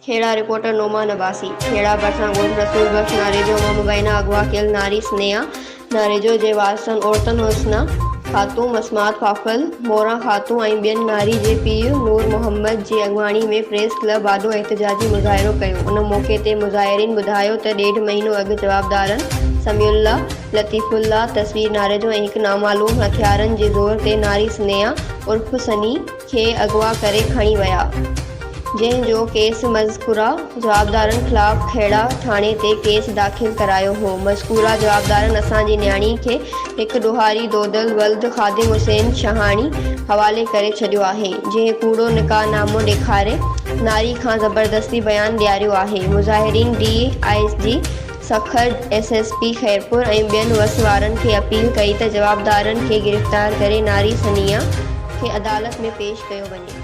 Khuhra, reporter نعمان عباسي، کهڙا ڀرسان ڳوٺ رسول بخش ناريجو مان مبينا اغوا ڪيل ناري سنيها ناريجو جي وارثن عورتن حسنا خاتون، مسمات ڦاڦل، موران خاتون ۽ ٻين ناري جي پيء نور محمد جي اڳواڻي ۾ پريس ڪلب آڏو احتجاجي مظاهرو ڪيو. ان موقعي تي مظاهرين ٻڌايو ته ڏيڍ مهينو اڳ جوابدارن سميع الله، لطيف الله، تصوير ناريجو ۽ هڪ نامعلوم هٿيارن جي زور تي ناري سنيها عرف سني کي اغوا ڪري کڻي ويا. جنهن جو ڪيس مذڪوره جوابدارن خلاف کهڙا ٿاڻي تي ڪيس داخل ڪرايو هو. مذڪوره جوابدارن اسان جي نياڻي کي هڪ ڏوهاري دودل ولد خادم حسين شاهاڻي حوالي ڪري ڇڏيو آهي، جنهن ڪوڙو نڪاح نامو ڏيکاري ناري کان زبردستي بيان ڏياريو آهي. مظاهرين D I G Sukkur, S S P Khairpur ۽ ٻين وس وارن کي اپيل ڪئي ته جوابدارن کي گرفتار ڪري ناري سنيا کي عدالت ۾ پيش ڪيو وڃي.